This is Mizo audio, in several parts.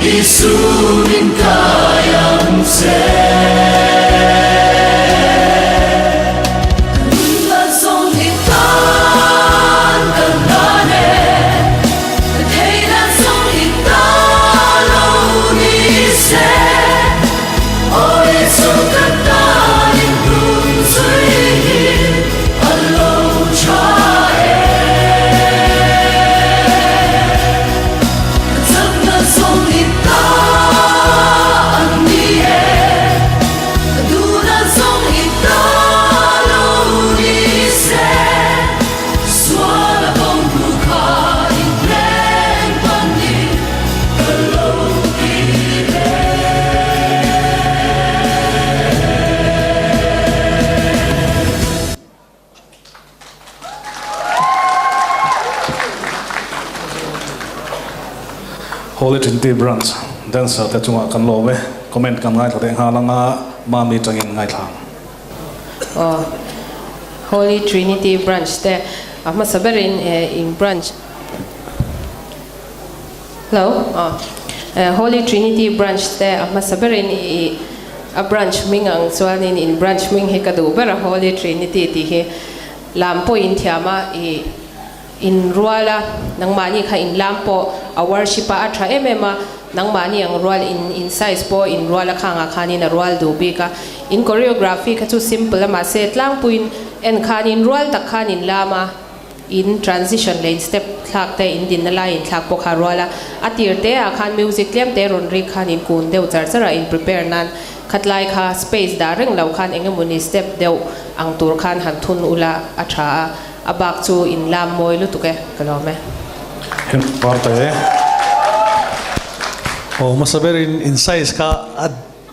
Isu min kai ang che. Ka nunna zawng i tan ka hlan e, ka theihna zawng i ta lo ni se. Aw Isu ka tan in hnung zui hi a lo tha e. Ka chakna zawng i ta an ni e, ka duhna zawng i ta lo ni se. Sual a kawng hnu kha in thleng panin ka lo kir e. Holy Trinity Branch dancer te chungah kan lawm e. Comment kan ngaithla leh nghal anga Mami tangin ngaithla ang. Aw Holy Trinity Branch te a hmasa berin in branch Hello aw Holy Trinity Branch te a hmasa berin i a branch hming ang chuanin in branch hming hi ka duh ber a Holy Trinity tih hi lam pawh in thiam a i In rual a, nangmahni kha in lam pawh a worship a a tha em em a, nangmahni ang rual in in size pawh in rual a khangah khanin a rual duh bik a, in choreography kha chu simple a mahse tlangpuiin en khanin rual tak khan in lam a, in transition leh in step thlak te in dinna lai in thlak pawh kha a rual a, a tir te ah khan music tlem te rawn rik khan in kun deuh char char a in prepare nan khatlai kha space dah reng lo khan engemawni step deuh ang tur khan han thun ula a tha a. A bak chu in lam mawi lutuk e, ka lawm e. Hem parte. Aw hmasa berin in size kha a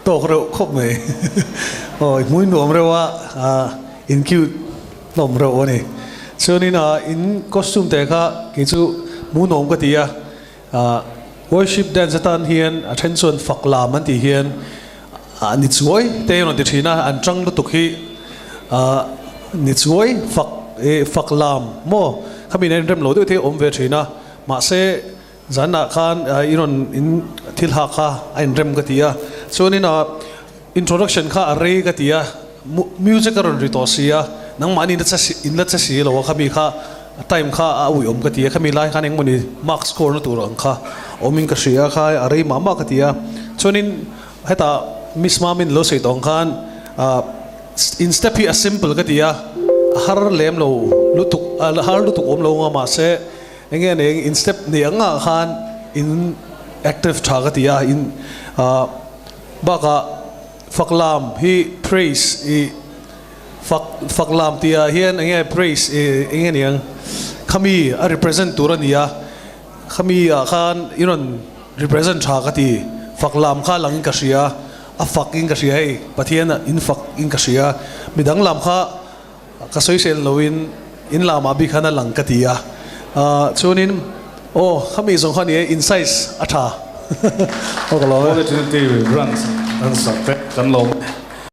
tawk reuh khawp mai. Aw i hmui nuam reuh a, in cute hlawm reuh a ni. Chuanin in costume te kha kei chu hmuhnawm ka ti a, worship dance atan hian a then chuan fak lam an tih hian ni chuai te a rawn ti thin a, an tang lutuk hi ni chuai fak fak lam maw khami nen rem lo deuh te awm ve thin a, mahse zanah khan i rawn in thil hak kha a inrem ka ti a, chuanin introduction kha a rei ka ti a, music a rawn ri tawh si a, nangmahni in la che si lo a khami kha Time kha a uiawm ka ti a, khami lai khan engmawni mark score na tur ang kha awmin ka hria kha a rei mah mah ka ti a. Chuanin hetah Miss Mamin lo sawi tawh ang khan in step hi a simple ka ti a, a har lem lo lutuk a har lutuk awm lo anga mahse enge a nei in step nei ang ah khan in active tha ka ti a, in bakah faklam hi praise i Fak fak lam tih ah hian eng nge praise ih eng nge niang khami a represent tur a ni a, khami ah khan i rawn represent tha ka ti, fak lam kha lang in ka hria, a fak in ka hria hei Pathian ah in fak in ka hria, midang lam kha ka sawisel lo in in lam ah bik khan a lang ka ti a, ah chuanin aw khami zawng kha ni e in size a tha aw ka lawm e. Holy Trinity Branch an sak te kan lawm e.